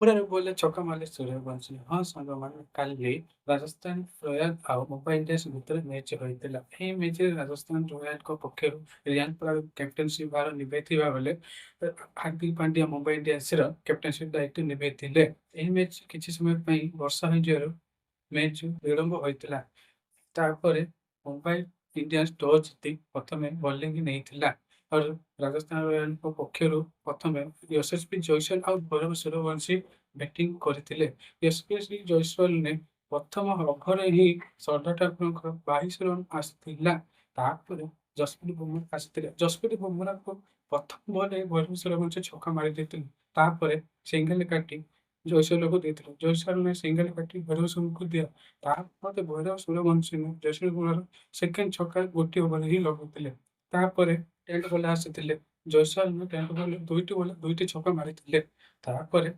ପୁରା ବଲରେ ଛକା ମାରିଲେ ସୂର୍ଯ୍ୟବଂଶୀ। ହଁ ସାଙ୍ଗମାନେ, କାଲି ରାଜସ୍ଥାନ ରୟାଲ ଆଉ ମୁମ୍ବାଇ ଇଣ୍ଡିଆନ୍ସ ଭିତରେ ମ୍ୟାଚ୍ ହୋଇଥିଲା। ଏହି ମ୍ୟାଚରେ ରାଜସ୍ଥାନ ରୟାଲଙ୍କ ପକ୍ଷରୁ ରିୟାନ ପରାଗ କ୍ୟାପ୍ଟେନସିପ ଭାର ନିଭାଇଥିବା ବେଳେ ହାର୍ଦ୍ଦିକ ପାଣ୍ଡ୍ୟା ମୁମ୍ବାଇ ଇଣ୍ଡିଆନ୍ସର କ୍ୟାପ୍ଟେନସିପ ଦାୟିତ୍ୱ ନିଭାଇଥିଲେ। ଏହି ମ୍ୟାଚ୍ କିଛି ସମୟ ପାଇଁ ବର୍ଷା ହୋଇଯିବାରୁ ମ୍ୟାଚ୍ ବିଳମ୍ବ ହୋଇଥିଲା। ତାପରେ ମୁମ୍ବାଇ ଇଣ୍ଡିଆନ୍ସ ଟସ୍ ଜିତି ପ୍ରଥମେ ବୋଲିଂ ନେଇଥିଲା ଆଉ ରାଜସ୍ଥାନ ରୟାଲଙ୍କ ପକ୍ଷରୁ ପ୍ରଥମେ ୟଶସ୍ୱୀ ଜୟସୱାଲ ଆଉ ବୈଭବ ସୂର୍ଯ୍ୟବଂଶୀ ବ୍ୟାଟିଂ କରିଥିଲେ। ୟଶସ୍ୱୀ ଜୟସୱାଲ ने ପ୍ରଥମ ଓଭରରେ ହିଁ ସର୍ଦ୍ଦାର ଠାକୁରଙ୍କର 22 ରନ୍ ଆସିଥିଲା। ତାପରେ ଜସପ୍ରୀତ ବୁମରା ଆସିଥିଲେ। ଜସପ୍ରୀତ ବୁମରାଙ୍କୁ ପ୍ରଥମ ବଲରେ ବୈଭବ ସୂର୍ଯ୍ୟବଂଶୀ ଛକା ମାରି ଦେଇଥିଲେ। ତାପରେ ସିଙ୍ଗଲ କାଟି ଜୟସୱାଲକୁ ଦେଇଥିଲେ। ଜୟସୱାଲ ସିଙ୍ଗଲ କାଟି ବୈଭବ ସୂର୍ଯ୍ୟଙ୍କୁ ଦିଆ। ତାପରେ ବୈଭବ ସୂର୍ଯ୍ୟବଂଶୀ ଜସପ୍ରୀତ ବୁମରାର ସେକେଣ୍ଡ ଛକା ଗୋଟିଏ ଓଭରରେ ହିଁ ଲଗାଇଥିଲେ। ତାପରେ ଟେଣ୍ଟ ବଲ ଆସିଥିଲେ। ଜୟସୱାଲ ଟେଣ୍ଟ ବଲ ଦୁଇଟି ବଲ ଦୁଇଟି ଛକା ମାରିଥିଲେ। ତାପରେ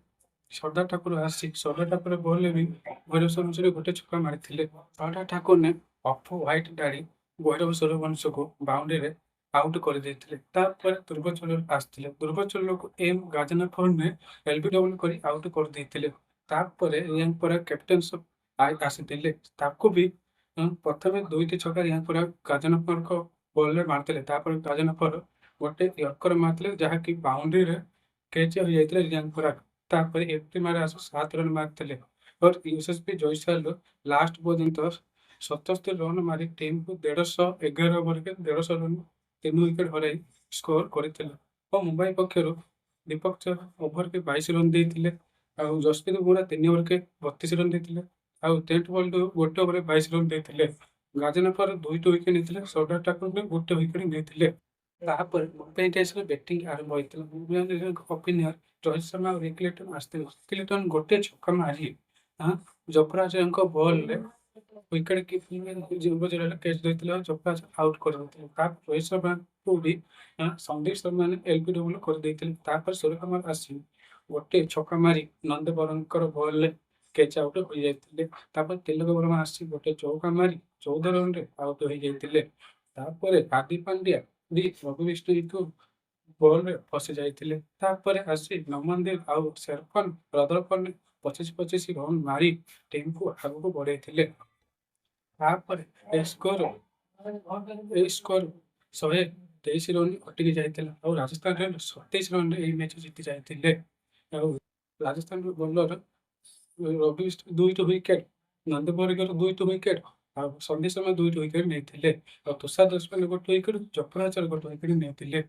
ସର୍ଦ୍ଦାର ଠାକୁର ଆସି ସର୍ଦ୍ଦାର ଠାକୁର ବଲରେ ବି ଭୈରବ ସୂର୍ଯ୍ୟବଂଶୀ ଗୋଟେ ଛକା ମାରିଥିଲେ। ସର୍ଦ୍ଦାର ଠାକୁର ने ଅଫ୍ ହ୍ୱାଇଟ୍ ଡାଳି ଭୈରବ ସୂର୍ଯ୍ୟବଂଶୀକୁ ବାଉଣ୍ଡ୍ରିରେ ଆଉଟ୍ କରିଦେଇଥିଲେ। ତାପରେ ଧ୍ରୁବ ଜୁରେଲ ଆସିଥିଲେ। ଧ୍ରୁବ ଜୁରେଲକୁ ଏମ୍ ଗାଜନଫର ଏଲବିଡବ୍ଲ୍ୟୁ କରି ଆଉଟ୍ କରିଦେଇଥିଲେ। ତାପରେ ରିୟାନ ପରାଗ କ୍ୟାପ୍ଟେନସିପ ଆସିଥିଲେ। ତାକୁ ବି ପ୍ରଥମେ ଦୁଇଟି ଛକା ରିୟାନ ପରାଗ ଗାଜନଫରଙ୍କ ବଲରେ ମାରିଥିଲେ। ତାପରେ ଗାଜନଫର ଗୋଟେ ୟର୍କର ମାରିଥିଲେ, ଯାହାକି ବାଉଣ୍ଡ୍ରିରେ କ୍ୟାଚ୍ ହୋଇଯାଇଥିଲେ ରିୟାନ ପରାଗ। ତାପରେ ଏଫ୍ଟି ମାରେ ଆସି 7 ରନ୍ ମାରିଥିଲେ। ୟଶସ୍ୱୀ ଜୟସୱାଲ ଲାଷ୍ଟ ପର୍ଯ୍ୟନ୍ତ 77 ରନ୍ ମାରି ଟିମକୁ 150 11 ଓଭରରେ 150 ରନ୍ 3 ୱିକେଟ ହରାଇ ସ୍କୋର କରିଥିଲେ। ଓ ମୁମ୍ବାଇ ପକ୍ଷରୁ ଦୀପକ ଚହର ଓଭରକେ 22 ରନ୍ ଦେଇଥିଲେ, ଆଉ ଜସପ୍ରୀତ ବୁମରା 3 ଓଭରକେ 32 ରନ୍ ଦେଇଥିଲେ, ଆଉ ଟ୍ରେଣ୍ଟ ବୋଲ୍ଟ ଗୋଟେ ଓଭରରେ 22 ରନ୍ ଦେଇଥିଲେ। ଗାଜନଫର ଦୁଇଟି ୱିକେଟ ନେଇଥିଲେ, ସର୍ଦ୍ଦାର ଠାକୁର ଗୋଟେ ୱିକେଟ ନେଇଥିଲେ। ତାପରେ ମୁମ୍ବାଇ ଇଣ୍ଡିଆନ୍ସର ବ୍ୟାଟିଂ ଆରମ୍ଭ ହୋଇଥିଲା। ମୁମ୍ବାଇ ଇଣ୍ଡିଆନ୍ସ ଓପନର ରୋହିତ ଶର୍ମା ଆଉ ରିକ୍ ଆସିଥିଲେ। ରିକ୍ ଗୋଟେ ଛକା ମାରି ଜୋଫ୍ରା ବଲରେ ୱିକେଟ କିପିଂ କ୍ୟାଚ୍ ଦେଇଥିଲେ ଆଉ ଜୋଫ୍ରା ଆଉଟ୍ କରିଦେଇଥିଲେ। ତାପରେ ରୋହିତ ଶର୍ମାଙ୍କୁ ବି ସନ୍ଦୀପ ଶର୍ମା ଏଲବିଡବ୍ଲ୍ୟୁ କରିଦେଇଥିଲେ। ତାପରେ ସୂର୍ଯ୍ୟକୁମାର ଆସି ଗୋଟେ ଛକା ମାରି ନନ୍ଦବରଙ୍କର ବଲରେ କ୍ୟାଚ୍ ଆଉଟ୍ ହୋଇଯାଇଥିଲେ। ତାପରେ ତିଲକ ବର୍ମା ଆସି ଗୋଟେ ଚୌକା ମାରି 14 ରନରେ ଆଉଟ୍ ହୋଇଯାଇଥିଲେ। ତାପରେ ହାର୍ଦ୍ଦିକ ପାଣ୍ଡ୍ୟା ବି ରବି ବିଷ୍ଣୋଇକୁ ବଲରେ ଫସି ଯାଇଥିଲେ। ତାପରେ ଆସି ନମନ ଧୀର ଆଉ ଶେରଫାନ ରଦରଫୋର୍ଡ 25 25 ରନ୍ ମାରି ଟିମକୁ ଆଗକୁ ବଢେଇଥିଲେ। ତାପରେ ଏ ସ୍କୋର 123 ରନ୍ ଅଟକି ଯାଇଥିଲା ଆଉ ରାଜସ୍ଥାନ ରୟାଲ୍ସ 27 ରନରେ ଏହି ମ୍ୟାଚ୍ ଜିତି ଯାଇଥିଲେ। ଆଉ ରାଜସ୍ଥାନର ବୋଲର ରବି ଦୁଇଟି ୱିକେଟ, ନନ୍ଦ ବର୍ଗର ଦୁଇଟି ୱିକେଟ ଆଉ ସନ୍ଦୀପ ଶର୍ମା ଦୁଇଟି ୱିକେଟ ନେଇଥିଲେ। ଆଉ ତୁଷାର ଦେଶପାଣ୍ଡେ ଗୋଟେ ୱିକେଟ, ଜୋଫ୍ରା ଆର୍ଚର ଗୋଟେ ୱିକେଟ ନେଇଥିଲେ।